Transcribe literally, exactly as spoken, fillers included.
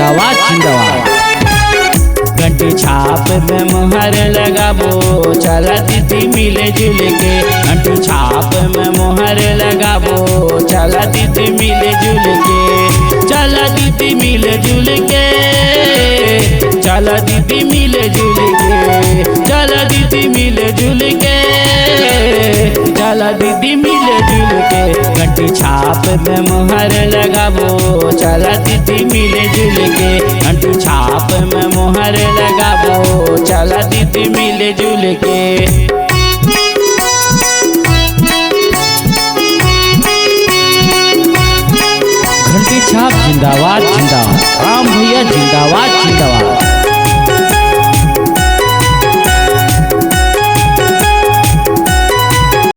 आवाज जिंदाबाद। घंटी छाप में मोहर लगाबो, चला दीदी मिले जुल के। घंटी छाप में मोहर लगाबो, चला दीदी मिले जुल के। चला दीदी मिले जुल के, चला दीदी मिले जुल के, चला दीदी मिले जुल के, चला दीदी मिले जुल के। घंटी छाप में मोहर लगाबो, चला दीदी मिले जुल के। घंटी छाप में मोहर लगाबो, चला दीदी मिले जुल के। घंटी छाप जिंदाबाद, जिंदाबाद। राम भैया जिंदाबाद, जिंदाबाद।